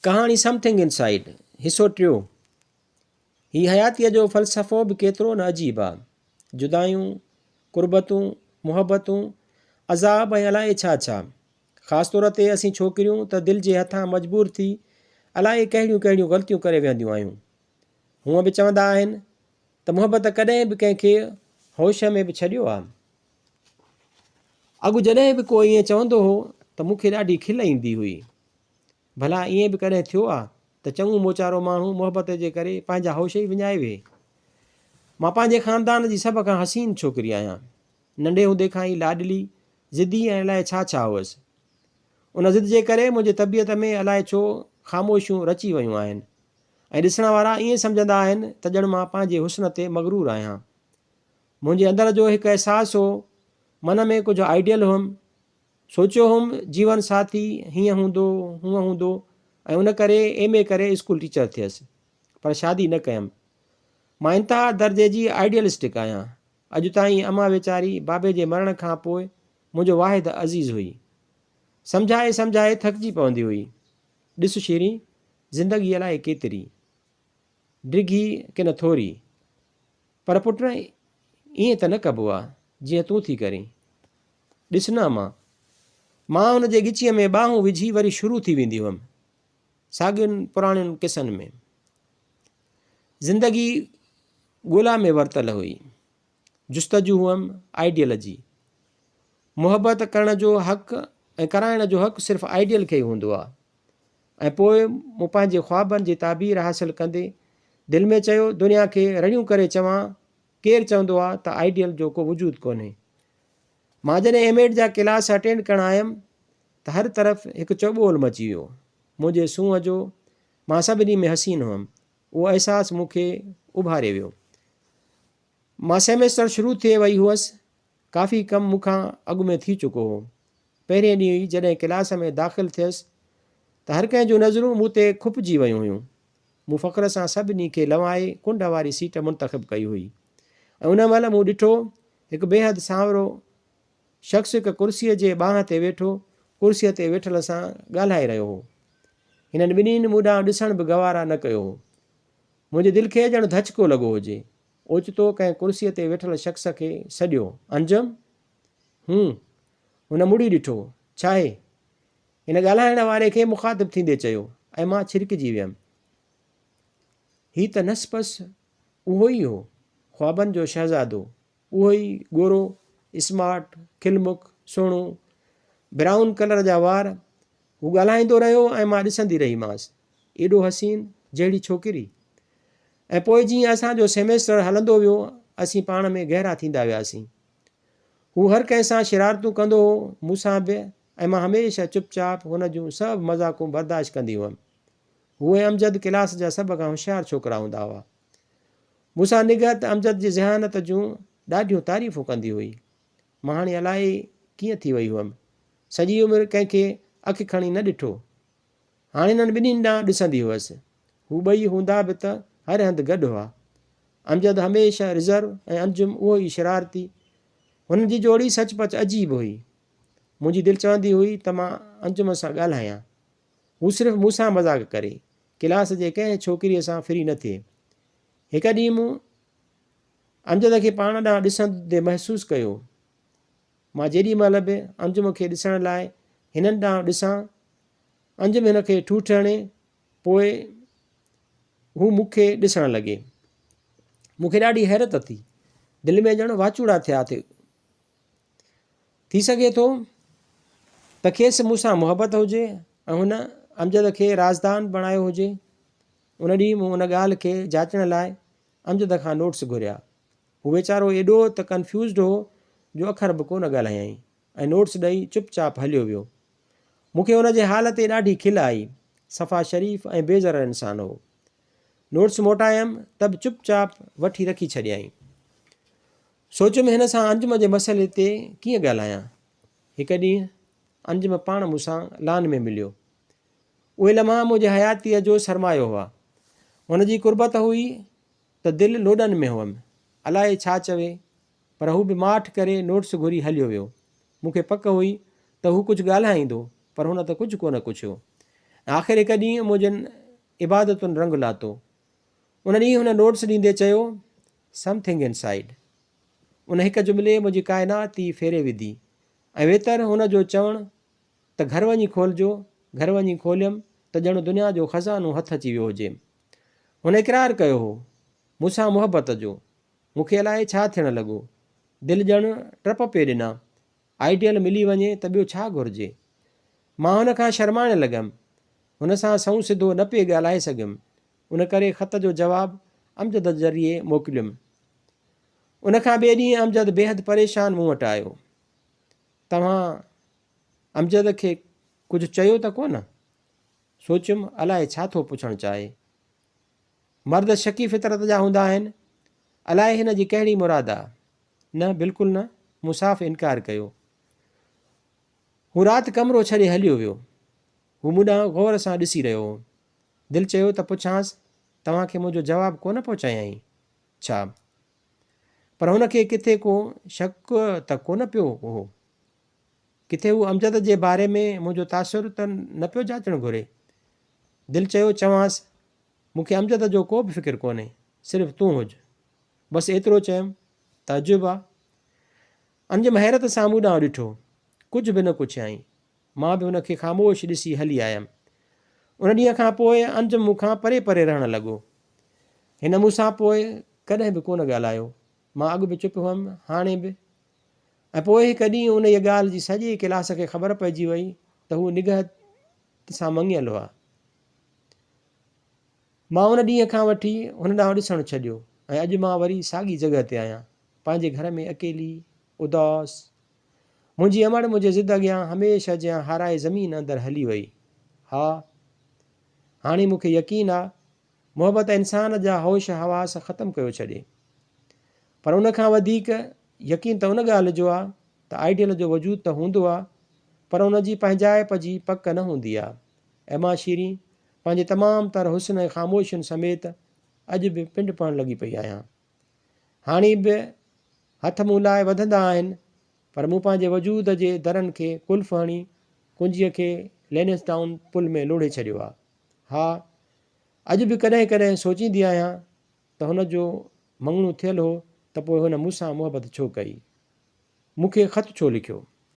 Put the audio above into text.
ڪهاڻي something inside, حصو ٽيون. هي حياتيء جو فلسفو به ڪيترو نه عجيب آ. جدايون، قربتون، محبتون، عذاب ۽ الائي ڇا ڇا. خاص طور تي اسين ڇوڪريون ته دل جي هٿان مجبور ٿي الائي ڪهڙيون ڪهڙيون غلطيون ڪري ويهنديون آهيون. هونء به چوندا آهن ته محبت ڪڏهن به ڪنهن کي هوش ۾ به ڇڏيو آ. اڳ جڏهن به ڪو ائين چوندو هو ته مون کي ڏاڍي کل ايندي هئي. ڀلا ائين به ڪڏهن ٿيو آ ته چڱو موچارو ماڻهو محبت جي ڪري پنهنجا هوش ئي وڃائي ويهي. مان پنهنجي خاندان جي سڀ کان حسين ڇوڪري آهيان. ننڍي هوندي کان ئي لاڏلي، ضدي ۽ الائي ڇا ڇا هئس. ان ضد جي ڪري منهنجي طبيعت ۾ الائي ڇو خاموشيون رچي ويون آهن ۽ ڏسڻ وارا ائين سمجهندا آهن ته ڄڻ مان پنهنجي حسن تي مغرور آهيان. منهنجي اندر جو هڪ احساس هو، من ۾ ڪجهه آئيڊيل هئم، سوچيو هوم جيون ساٿي هيئن هوندو هونئن هوندو ۽ ان ڪري ايم اي ڪري اسڪول ٽيچر ٿيس پر شادي نه ڪيم. مان انتها درجي جي آئيڊيلسٽڪ آهيان. اڄ تائين امان ويچاري بابي جي مرڻ کان پوء منهنجو واحد عزيز هئي. سمجهائي سمجهائي ٿڪجي پوندي هئي. ڏس شيرين زندگي الائي ڪيتري ڊگهي ڪن ٿوري. پر پٽ ائين ته نه ڪبو آ جيئن تون ٿي ڪرين. ڏس نه امان. مان هن جي ڳچيء ۾ ٻانهون وجهي وري شروع ٿي ويندي هئم. ساڳين پراڻين قصن ۾. زندگي ڳولا ۾ ورتل هئي. جستجو هئم آئيڊيل جي. محبت ڪرڻ جو حق ۽ ڪرائڻ جو حق صرف آئيڊيل کي ئي هوندو آ. ۽ پوء مون پنهنجي خوابن جي تعبير حاصل ڪندي دل ۾ چيو، دنيا کي رڙيون ڪري چوان، ڪير چوندو آ ته آئيڊيل جو ڪو وجود ڪونهي. مان جڏهن ايم ايڊ جا ڪلاس اٽينڊ ڪرڻ آيم ته هر طرف هڪ چؤٻول مچي ويو. منهنجي سونهن جو، مان سڀني ۾ حسين هئم، اهو احساس مون کي اڀاري ويو. مان سيمسٽر شروع ٿئي وئي هئس، ڪافي ڪم مون کان اڳ ۾ ٿي چڪو هو. پهرين ڏينهن ئي جڏهن ڪلاس ۾ داخل ٿيس ته هر ڪنهن جون نظرون مون تي کپجي ويون هيون. مون فخر سان سڀني کي لنوائي ڪنڊ واري سيٽ منتخب ڪئي هئي ۽ ان مهل مون ڏٺو هڪ بيحد سانورو شخص هڪ ڪرسيء جي ٻانهن تي ويٺو ڪرسيء تي ويٺل سان ڳالهائي رهيو هو. هنن ٻنهين مون ڏانهن ڏسڻ به گوارا نه ڪيو هو. منهنجي دل کي ڄڻ ڌچڪو لڳو هجي. اوچتو ڪنهن ڪرسيء تي ويٺل شخص کي سڏيو، انجم! هون. هن مڙي ڏٺو، ڇاهي؟ هن ڳالهائڻ واري کي مخاطب ٿيندي چيو ۽ مان ڇرڪجي ويم. هي ته نس پس اهو ئي هو، خوابن جو شهزادو، اهو ئي ڳورو، اسمارٽ، کلمک، سهڻو، برائون ڪلر جا وار. هو ڳالهائيندو رهيو ۽ مان ڏسندي رهيمانس. ايڏو حسين، جهڙي ڇوڪري. ۽ پوء جيئن اسان جو سيمسٽر هلندو ويو، اسين پاڻ ۾ گهرا ٿيندا وياسين. هو هر ڪنهن سان شرارتون ڪندو هو، مون سان به ۽ مان هميشه چپ چاپ هن جون سڀ مذاقون برداشت ڪندي هئم. هو ۽ امجد ڪلاس جا سڀ کان هوشيار ڇوڪرا هوندا هئا. مون سان نگهت امجد جي ذهانت جون ڏاڍيون تعريفون ڪندي هئي. مان هاڻي الائي ڪيئن ٿي وئي هئم. سڄي عمر ڪنهن کي اک کڻي نه ڏٺو. هاڻي هنن ٻنهين ڏانهن ڏسندي هئس. هو ٻئي هوندا به ته هر هنڌ گڏ هئا. امجد هميشه رزرو ۽ انجم اهو ئي شرارتي. هنن جي جوڙي سچ پچ عجيب هئي. منهنجي دل چوندي هئي ته مان انجم سان ڳالهايان. هو صرف مون سان مذاق ڪري. ڪلاس جي ڪنهن ڇوڪريء سان فري نه ٿئي. هڪ ڏينهن مون امجد کي پاڻ ڏانهن ڏسندي محسوس ڪيو. مان جيڏي مهل به انجم کي ڏسڻ لاء هنن ڏانهن ڏسان، انجم هن کي ٺوٺ هڻي، پوء هو مون کي ڏسڻ لڳي. مون کي ڏاڍي حيرت ٿي. دل ۾ ڄڻ واچوڙا ٿيا ٿي. ٿي سگهي ٿو ته کيس مون سان محبت هجي ۽ هن امجد کي رازدان بڻايو هجي. ان ڏينهن مون ان ڳالهه کي جاچڻ لاء امجد کان نوٽس گهريا. هو ويچارو ايڏو ته ڪنفيوزڊ هو جو اکر به ڪونه ڳالهايائين ۽ نوٽس ڏئي چپ چاپ هليو ويو. مون کي ان جي حال تي ڏاڍي کل آئي. صفا شريف ۽ بي ضرر انسان هو. نوٽس موٽايم ته به چپ چاپ وٺي رکي ڇڏيائين. سوچيم هن سان انجم جي مسئلي تي ڪيئن ڳالهايان. هڪ ڏينهن انجم پاڻ مون سان لان ۾ مليو. اهي لمحا منهنجي حياتيء جو سرمايو هئا. هن جي قربت هئي ته دل لوڏن ۾ هئم. الائي ڇا چوي، پر هو به ماٺ ڪري نوٽس گهري هليو ويو. مون کي پڪ هئي ته هو ڪجهه ڳالهائيندو، پر هن ته ڪجهه ڪونه ڪڇيو. ۽ آخر هڪ ڏينهن منهنجين عبادتن رنگ لاتو. ان ڏينهن هن نوٽس ڏيندي چيو، Something inside. ان هڪ جملي منهنجي ڪائنات ئي ڦيري وڌي ۽ ويتر هن جو چوڻ ته گهر وڃي کولجو، گهر وڃي کوليم ته ڄڻ دنيا جو خزانو هٿ اچي ويو هجيم. هن اقرار ڪيو هو، مون سان محبت جو. مون کي الائي ڇا ٿيڻ لڳو. دل ڄڻ ٽپ پئي ڏنا. آئيڊيل ملي وڃي ته ٻيو ڇا گهرجي. مان هن کان شرمائڻ لڳم. هن سان سنئون سڌو نه پئي ڳالهائي سگهيم. ان ڪري خط جو جواب امجد ذريعي موڪليم. ان کان ٻئي ڏينهن امجد بيحد پريشان مون وٽ آيو. توهان امجد کي ڪجهه چيو ته ڪونه؟ سوچيم الائي ڇا ٿو پڇڻ چاهي. مرد شڪي فطرت جا هوندا آهن. الائي هن جي ڪهڙي مراد آ. نه بلڪل نه، مون صاف انڪار ڪيو. هو رات ڪمرو ڇڏي هليو ويو. هو مون ڏانهن غور سان ڏسي رهيو هو. دل چيو ته پڇانس، توهان کي منهنجو جواب ڪونه پهچايائين ڇا؟ پر هن کي ڪٿي ڪو شڪ ته ڪونه پيو هو. ڪٿي هو امجد جي باري ۾ منهنجو تاثر ته نه پيو جاچڻ گهري. دل چيو چوانس، مون کي امجد جو ڪو به فڪر ڪونهي، صرف تون هج. بس ايترو چيم، تعجب آ. انجم حيرت سان مون ڏانهن ڏٺو. ڪجهه به نه ڪڇيائين. مان به هن کي خاموش ڏسي هلي آيم. ان ڏينهن کان پوء انجم مون کان پري پري رهڻ لڳو. هن مون سان پوء ڪڏهن به ڪونه ڳالهايو. مان اڳ به چپ هئم، هاڻي به. ۽ پوء هڪ ڏينهن انهيء ڳالهه جي سڄي ڪلاس کي خبر پئجي وئي ته هو نگهت سان مڱيل هئا. مان ان ڏينهن کان وٺي هن ڏانهن ڏسڻ ڇڏيو ۽ اڄ مان وري ساڳي جڳهه تي آهيان، پنهنجي گهر ۾ اڪيلي، اداس. منهنجي امڙ منهنجي ضد اڳيان هميشه جيان هارائي زمين اندر هلي وئي. ها! هاڻي مون کي يقين آ، محبت انسان جا هوش حواس ختم ڪيو ڇڏي. پر ان کان وڌيڪ يقين ته ان ڳالهه جو آ ته آئيڊيل جو وجود ته هوندو آ، پر ان جي پنهنجائپ جي پڪ نه هوندي آ. ۽ مان شيرين پنهنجي تمام تر حسن ۽ خاموشين سميت اڄ به پنڊ پهڻ لڳي پئي آهيان. هاڻي به هٿ مون لاء وڌندا آهن، پر مون پنهنجي وجود جي درن کي قلف هڻي ڪنجيء کي لينسڊائون پل ۾ لوڙهي ڇڏيو آ. ها، اڄ به ڪڏهن ڪڏهن سوچيندي آهيان ته هن جو مڱڻو ٿيل هو ته پوء هن مون سان محبت ڇو ڪئي؟ مون کي خط ڇو لکيو؟